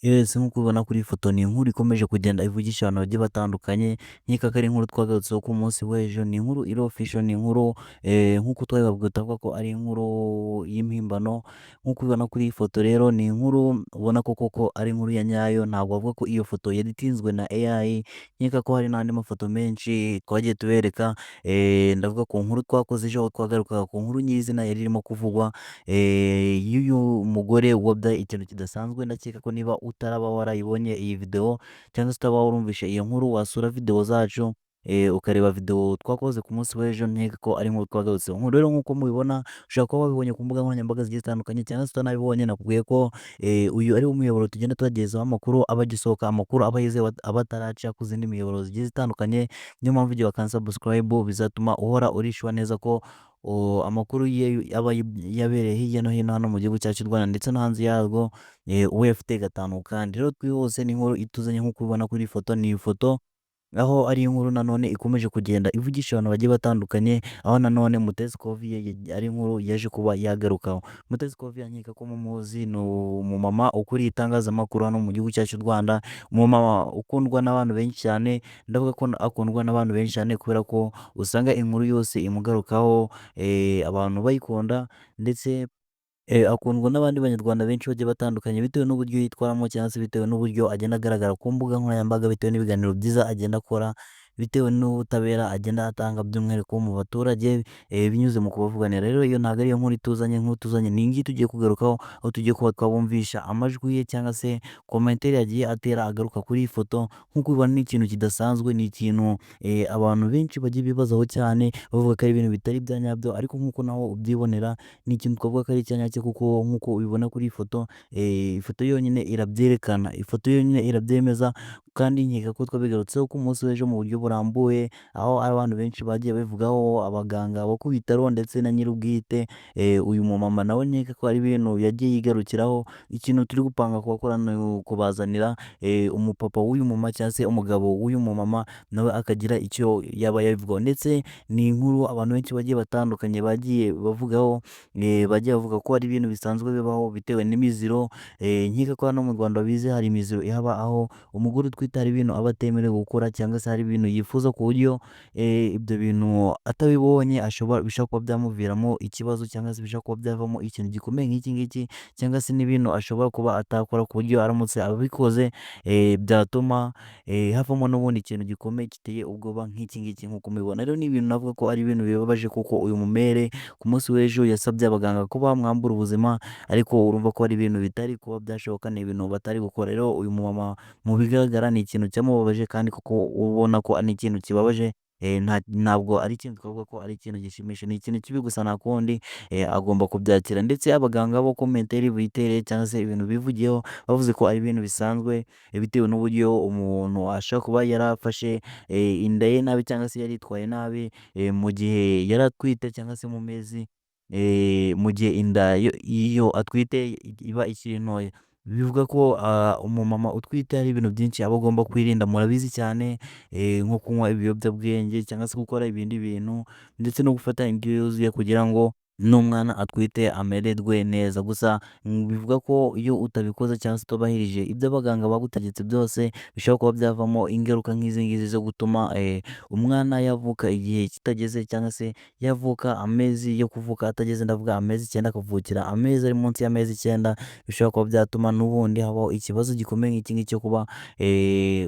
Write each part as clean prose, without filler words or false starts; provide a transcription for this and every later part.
Yes, nk'uko ubibona kuri iyi foto, ni inkuru ikomeje kugenda ivugisha abantu bagiye batandukanye. Nkeka ko ari inkuru twagarutseho ku munsi w'ejo. Ni inkuru iri official, ni inkuru nk'uko twabibabwiye utavuga ko ari inkuru y'impimbano. Nk'uko ubibona kuri iyi foto rero, ni inkuru ubona ko koko ari inkuru ya nyayo. Ntabwo bavuga ko iyo foto yeditinzwe na AI. Nkeka ko hari n'andi mafoto menshi twagiye tubereka. Ndavuga ku nkuru twakoze ejo, aho twagarukaga ku nkuru nyirizina yari irimo kuvugwa y'uyu mugore wabyaye ikintu kidasanzwe. Ndakeka ko niba utaraba warayibonye iyi video cyangwa se utaba warumvishe iyo nkuru, wasura video zacu ukareba video twakoze ku munsi w'ejo. Nkeka ko ari inkuru twagarutseho. Inkuru rero, nk'uko mubibona, ushobora kuba wabibonye ku mbuga nkoranyambaga zigiye zitandukanye cyangwa se utanabibonye. Nakubwiye ko uyu ari wo muyoboro tugenda tubagezaho amakuru aba agisohoka, amakuru aba yizewe, aba ataraca ku zindi miyoboro zigiye zitandukanye. Niyo mpamvu igihe wakanze subscribe bizatuma uhora urishwa neza ko amakuru ye aba yabereye hirya no hino hano mu gihugu cyacu cy'u Rwanda ndetse no hanze yarwo uba uyafite gatanu. Kandi rero twihuse n'inkuru ituzanye. Nk'uko ubibona kuri iyi foto, ni ifoto aho ari inkuru nanone ikomeje kugenda ivugisha abantu bagiye batandukanye, aho nanone Mutesi Scovia ari inkuru yaje kuba yagarukaho. Mutesi Scovia, nkeka ko mumuzi, ni umumama ukuriye itangazamakuru hano mu gihugu cyacu cy'u Rwanda, umumama ukundwa n'abantu benshi cyane. Ndavuga ko akundwa n'abantu benshi cyane kubera ko usanga inkuru yose imugarukaho abantu bayikunda, ndetse akundwa n'abandi Banyarwanda benshi bagiye batandukanye bitewe n'uburyo yitwaramo cyangwa se bitewe n'uburyo agenda agaragara ku mbuga nkoranyambaga, bitewe n'ibiganiro byiza agenda akora, bitewe n'ubutabera agenda atanga by'umwihariko mu baturage binyuze mu kubavuganira. Rero iyo ntabwo ariyo nkuru ituzanye. Inkuru ituzanye ni iyi ngiyi tugiye kugarukaho, aho tugiye kuba twabumvisha amajwi ye cyangwa se commentaire yagiye atera agaruka kuri iyi foto. Nk'uko ubibona, ni ikintu kidasanzwe, ni ikintu abantu benshi bagiye bibazaho cyane, bavuga ko ari ibintu bitari ibya nyabyo. Ariko nk'uko nawe ubyibonera, ni ikintu twavuga ko ari icya nyacyo, kuko nk'uko ubibona kuri iyi foto, ifoto yonyine irabyerekana, ifoto yonyine irabyemeza. Kandi nkeka ko twabigarutseho ku munsi w'ejo mu buryo burambuye, aho abantu benshi bagiye babivugaho, abaganga bo ku bitaro ndetse na nyir'ubwite uyu mumama nawe nkeka ko ari ibintu yagiye yigarukiraho. Ikintu turi gupanga kuhakora ni ukubazanira umupapa w'uyu mama cyangwa se umugabo w'uyu mumama, nawe akagira icyo yaba yabivugaho. Ndetse ni inkuru abantu benshi bagiye batandukanye bagiye bavugaho, bagiye bavuga ko ari ibintu bisanzwe bibaho bitewe n'imiziro. Nkeka ko hano mu Rwanda babizi, hari imiziro ihaba aho umugore utwite hari ibintu aba atemerewe gukora cyangwa se hari ibintu yifuza, ku buryo ibyo bintu atabibonye ashobora bishobora kuba byamuviramo ikibazo cyangwa se bishobora kuba byavamo ikintu gikomeye nk'iki ngiki, cyangwa se n'ibintu ashobora kuba atakora, ku buryo aramutse abikoze byatuma havamo n'ubundi ikintu gikomeye giteye ubwoba nk'iki ngiki. Nk'uko mubibona rero, ni ibintu navuga ko ari ibintu bibabaje, kuko uyu mumere ku munsi w'ejo yasabye abaganga ko bamwambura ubuzima, ariko urumva ko ari ibintu bitari kuba byashoboka, ni ibintu batari gukora. Rero uyu mumama mu bigaragara ni ikintu cyamubabaje, kandi koko ubona ko ari ikintu kibabaje. Ntabwo ari ikintu twavuga ko ari ikintu gishimishije, ni ikintu kibi, gusa nta kundi, agomba kubyakira. Ndetse abaganga bo, commentaire bitereye cyangwa se ibintu bivugiyeho, bavuze ko ari ibintu bisanzwe bitewe n'uburyo umuntu ashobora kuba yarafashe inda ye nabi cyangwa se yaritwaye nabi mu gihe yari atwite cyangwa se mu mezi mu gihe inda iyo atwite iba ikiri ntoya. Bivuga ko umumama utwite hari ibintu byinshi aba agomba kwirinda, murabizi cyane, nko kunywa ibiyobyabwenge cyangwa se gukora ibindi bintu, ndetse no gufata indyo yuzuye kugira ngo n'umwana atwite amererwe neza. Gusa bivuga ko iyo utabikoze cyangwa se utubahirije ibyo abaganga bagutegetse byose, bishobora kuba byavamo ingaruka nk'izi ngizi zo gutuma umwana yavuka igihe kitageze cyangwa se yavuka amezi yo kuvuka atageze. Ndavuga amezi 9, akavukira amezi ari munsi y'amezi 9. Bishobora kuba byatuma n'ubundi habaho ikibazo gikomeye nk'iki ngiki cyo kuba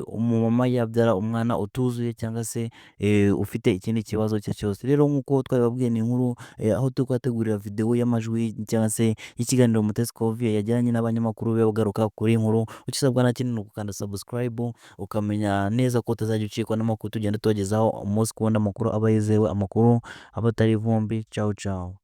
umumama yabyara umwana utuzuye cyangwa se ufite ikindi kibazo icyo cyose. Rero nk'uko twabibabwiye, ni inkuru aho turi kubategurira videwo y'amajwi cyangwa se y'ikiganiro Mutesi Scovia yajyanye n'abanyamakuru be bagaruka kuri iyi nkuru. Icyo usabwa nta kindi, ni ugukanda subscribe, ukamenya neza ko utazajya ucikwa n'amakuru tugenda tubagezaho umunsi ku wundi, amakuru aba yizewe, amakuru aba atari ivumbi. Ciao ciao.